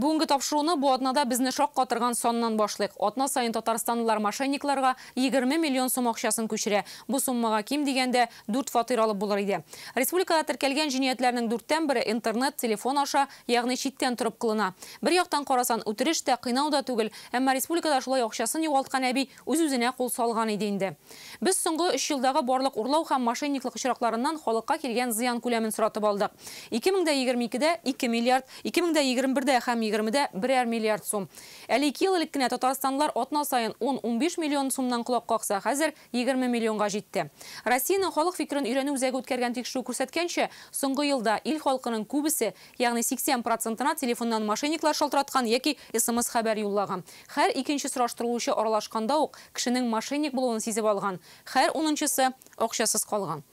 Бүгенге тапшыруны бу атнада безне шаккатырган саннан башлыйк. Атна саен татарстанлылар мошенникларга 20 миллион сум акчасын күчерә. Бу суммага ким дигәндә 4 фатир алып булыр иде. Республикада теркәлгән җинаятьләрнең дүрттән бере интернет, телефон аша, ягъни читтән торып кылына. Бер яктан карасан, үтереш тә, кыйнау да түгел, әмма республикада шулай акчасын югалткан әби үз-үзенә кул салган иде инде. Без соңгы 3 елдагы барлык урлау һәм мошенниклык очракларыннан халыкка килгән зыян күләмен соратып алдык. 2022-дә 2 миллиард, 2021-дә һәм 20-дә 1 миллиард сум. Әле 2 ел элек кенә татарстанлылар атна саен 10-15 миллион сумнан колак какса, хәзер 20 миллионга җитте. Россиянең халык фикерен өйрәнү үзәге үткәргән тикшерү күрсәткәнчә, соңгы елда ил халкының күбесе, ягъни 80%-на телефоннан мошенниклар шалтыраткан яки СМС хәбәр юллаган. Һәр икенче сораштырылучы аралашканда ук кешенең мошенник булуын сизеп алган. Һәр унынчысы акчасыз калган.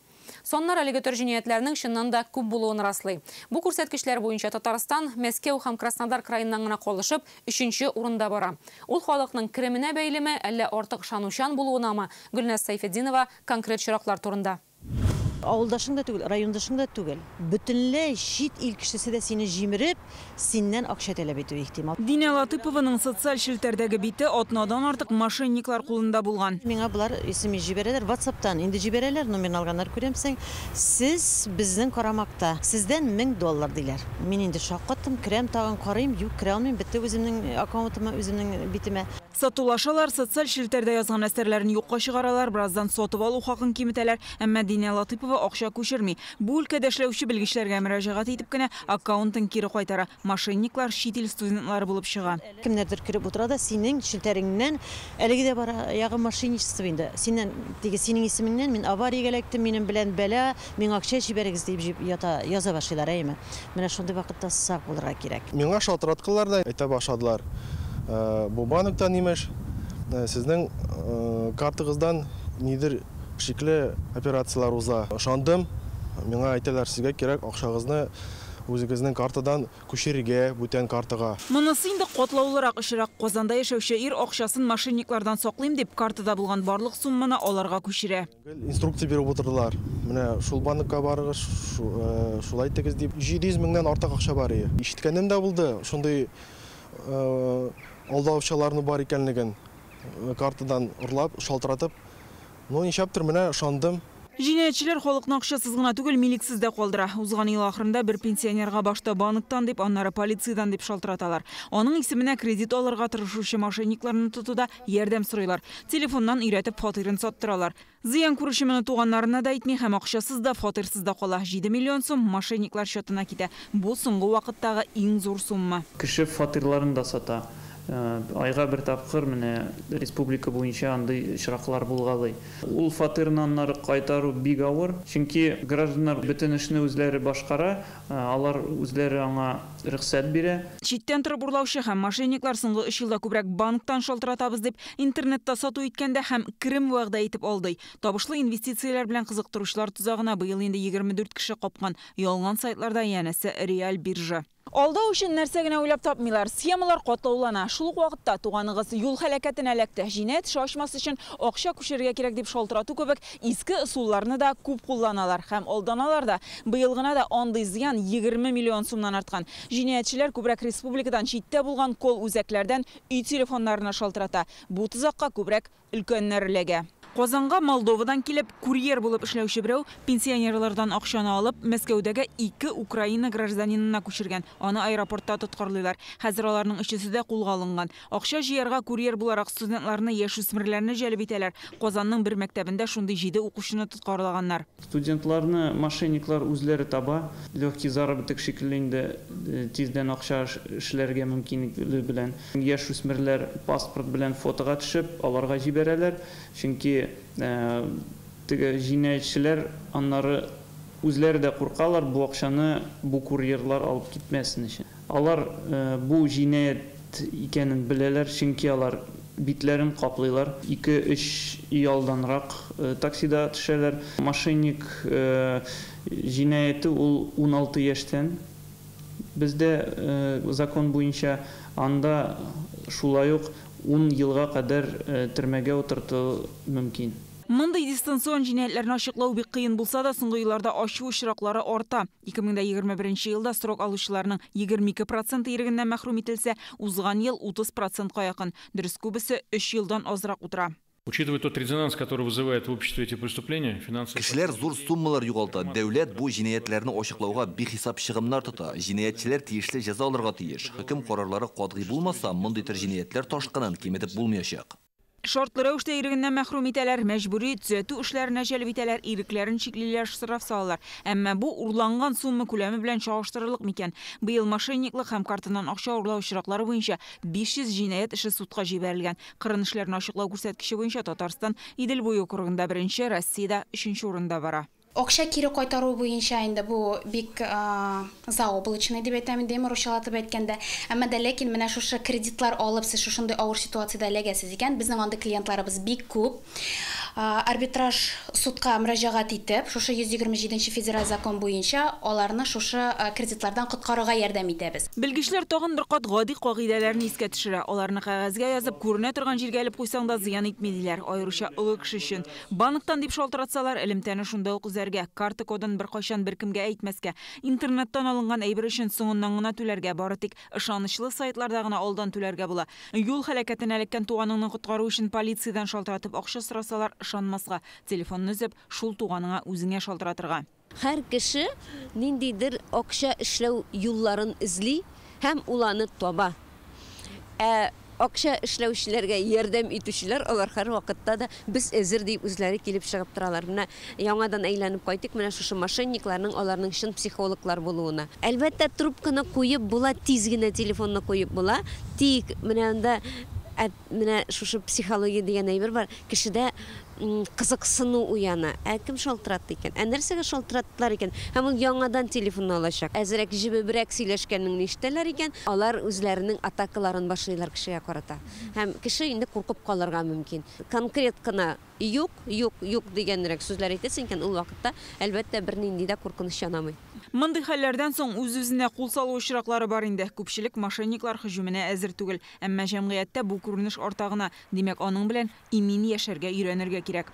Саннар әлеге төр җинаятьләрнең чыннан да күп булуын раслый. Бу күрсәткечләр буенча Татарстан, Мәскәү һәм Краснодар краеннан гына калышып, 3нче урында бара. Ул халыкның кеременә бәйлеме, әллә артык ышанучан булуынамы? Гөлназ Сайфетдинова конкрет очраклар турында. Авылдашың да түгел, райондашың да түгел. Бөтенләй чит ил кешесе дә сине җимереп, синнән акча таләп итү ихтимал. Динә Латыпованың социаль челтәрдәге бите атнадан артык мошенниклар кулында булган. Миңа булар исеме җибәрәләр, WhatsApp'тан инде җибәрәләр, номерын алганнар күрәмсең. Сез безнең карамакта, сездән 1000 доллар диләр. Мин инде шаккаттым, керәм тагын карыйм, юк, керә алмыйм, бетте үземнең аккаунтыма, үземнең битемә. Сатулашалар, социаль челтәрдә язган әсәрләрен юкка чыгаралар, бераздан сатып алу хакын киметәләр, әмма Динә Латыпова акча күчерми. Бу өлкәдә эшләүче белгечләргә мөрәҗәгать итеп кенә аккаунтын кире кайтара. Мошенниклар чит ил студентлары булып чыга. Кемнәрдер кереп утыра да синең челтәреңнән, әлеге дә бара ягы мошенничество инде. Синнән теге синең исемеңнән мин авариягә эләктем, минем белән бәла, миңа акча җибәрегез дип ята яза башлыйлар, әйеме? Менә шундый вакытта сак булырга кирәк. Миңа шалтыраткылар да әйтә башладылар. Бу банктан имеш, сезнең картагыздан нидер шикле операцияләр уза. Ышандым, миңа әйтәләр, сезгә кирәк акчагызны үзегезнең картадан күчерергә бүтән картага. Монысы инде катлаулырак очрак. Казанда яшәүче ир акчасын мошенниклардан саклыйм дип картада булган барлык сумманы аларга күчерә. Инструкция биреп утырдылар. Менә шул банкка барыгыз, шулай итегез дип. 700 меңнән артык акча бар иде. Ишеткәнем дә булды, шундый алдаучыларның бар икәнлеген картадан урлап, шалтыратып. Ну, нишләптер менә ышандым. Җинаятьчеләр халыкны акчасыз гына түгел, милексез дә калдыра. Узган ел ахырында бер пенсионерга башта банктан дип, аннары полициядән дип шалтыраталар. Аның исеменә кредит алырга тырышучы мошенникларны тотуда ярдәм сорыйлар. Телефоннан өйрәтеп фатирын саттыралар. Зыян күрүче моны туганнарына да әйтми һәм акчасыз да, фатирсыз да кала. 7 миллион сум мошенниклар счетына китә. Бу соңгы вакыттагы иң зур сумма. Кеше фатирларын да сата. Айга бер тапкыр менә республика буенча андый очраклар булгалый. Ул фатирны аннары кайтару бик авыр, чөнки гражданнар бөтен эшне үзләре башкара, алар үзләре аңа рөхсәт бирә. Читтән торып урлаучы һәм мошенниклар соңгы 3 елда күбрәк банктан шалтыратабыз дип интернетта сату иткәндә һәм керем вәгъдә итеп алдый. Табышлы инвестицияләр белән кызыктыручылар тозагына быел инде 24 кеше капкан. Ялган сайтларда янәсе реаль биржа. Алдау өчен нәрсә генә уйлап тапмыйлар. Схемалар катлаулана. Шул ук вакытта туганыгыз юл һәлакәтенә эләкте. Җинаять эше ачмас өчен акча күчерергә кирәк дип шалтырату кебек иске ысулларны да күп кулланалар һәм алданалар да. Быел гына да андый зыян 20 миллион сумнан арткан. Җинаятьчеләр күбрәк республикадан читтә булган кол үзәкләрдән өй телефоннарына шалтырата. Бу тозакка күбрәк өлкәннәр эләгә. Казанга Молдовадан килеп, курьер булып эшләүче берәү пенсионерлардан акчаны алып, Мәскәүдәге 2 Украина гражданинына күчергән. Аны аэропортта тоткарлыйлар. Хәзер аларның өчесе дә кулга алынган. Акча җыярга курьер буларак студентларны, яшүсмерләрне җәлеп итәләр. Казанның бер мәктәбендә шундый 7 укучыны тоткарлаганнар. Студентларны мошенниклар үзләре таба. Легкий заработок шикелле инде, тиздән акча эшләргә мөмкинлеге белән. Яшүсмерләр паспорт белән фотога төшеп, аларга җибәрәләр. Чөнки теге җинаятьчеләр аннары үзләре дә куркалар, бу акчаны бу курьерлар алып китмәсен өчен. Алар бу җинаять икәнен беләләр, чөнки алар битләрен каплыйлар. 2-3 ел алданрак таксида төшәләр. Мошенник җинаяте ул 16 яшьтән. Бездә закон буенча анда шулай ук 10 елга кадәр төрмәгә утырту мөмкин. Мондый дистанцион җинаятьләрне ачыклау бик кыен булса да, соңгы елларда ачу очраклары арта. 2021 елда срок алучыларның 22 проценты ирегеннән мәхрүм ителсә, узган ел 30 процентка якын. Дөрес, күбесе 3 елдан азрак утыра. Учитывая тот резонанс, который вызывает в обществе эти преступления, финансовые... Кешеләр зур суммалар югалта. Дәүләт бу җинаятьләрне ачыклауга бихисап чыгымнар тота. Җинаятьчеләр тиешле җәза алырга тиеш. Хөкем карарлары катгый булмаса, мондый төр җинаятьләр ташкынын киметеп булмаячак. Шартлы рәвештә ирегеннән мәхрүм итәләр, мәҗбүри төзәтү эшләренә җәлеп итәләр, ирекләрен чиклиләр, штраф салалар. Әмма бу урланган сумма күләме белән чагыштырырлык микән? Быел мошенниклык һәм картадан акча урлау очраклары буенча 500 җинаять эше судка җибәрелгән. Кырын эшләрне ачыклау күрсәткече буенча Татарстан Идел буе округында беренче, Россиядә өченче урында бара. Акча кире кайтару буенча инде бу бик заоблачный дип әйтәм инде, русчалатып әйткәндә. Әмма дә ләкин менә шушы кредитлар алып, сез шушындый авыр ситуациядә эләгәсез икән, безнең андый клиентларыбыз бик күп. Арбитраж судка мөрәҗәгать итеп, шушы 127 федераль закон буенча аларны шушы кредитлардан коткарырга ярдәм итәбез. Белгечләр тагын бер кат гади кагыйдәләрне искә төшерә. Аларны кәгазьгә язып, күренә торган җиргә элеп куйсаң да зыян итми диләр, аеруча олы кеше өчен. Банктан дип шалтыратсалар, элемтәне шунда ук өзәргә, карта кодын беркайчан беркемгә әйтмәскә, интернеттан алынган әйбер өчен соңыннан гына түләргә, бары тик ышанычлы сайтларда гына алдан түләргә була. Юл һәлакәтенә эләккән туганыңны коткару өчен полициядән шалтыратып акча сорасалар, ышанмаска, телефонны өзеп, шул туганыңа үзеңә шалтыратырга. Һәр кеше ниндидер акча эшләү юлларын эзли һәм ул аны таба. Ә акча эшләүчеләргә ярдәм итүчеләр алар һәр вакытта да без әзер дип үзләре килеп чыгып торалар. Менә яңадан әйләнеп кайтыйк, менә шушы мошенникларның, аларның чын психологлар булуына. Әлбәттә, трубканы куеп була, тиз генә телефонны куеп була. Тик менә анда менә шушы психология дигән әйбер бар. Кешедә кызыксыну уяна. Ә кем шалтыратты икән? Ә нәрсәгә шалтыраттылар икән? Һәм ул яңадан телефонны алачак. Әзрәк җебебрәк сөйләшкәнен ишетәләр икән, алар үзләренең атакаларын башлыйлар кешегә карата. Һәм кеше инде куркып калырга мөмкин. Конкрет кына юк, юк, юк дигәнрәк сүзләр әйтәсең икән, ул вакытта әлбәттә бернинди дә куркыныч янамый. Мондый хәлләрдән соң үз-үзенә кул салу очраклары бар инде. Күпчелек мошенниклар һөҗүменә әзер түгел. Әмма җәмгыятьтә бу күренеш арта гына. Димәк, аның белән имин яшәргә өйрәнергә кирәк.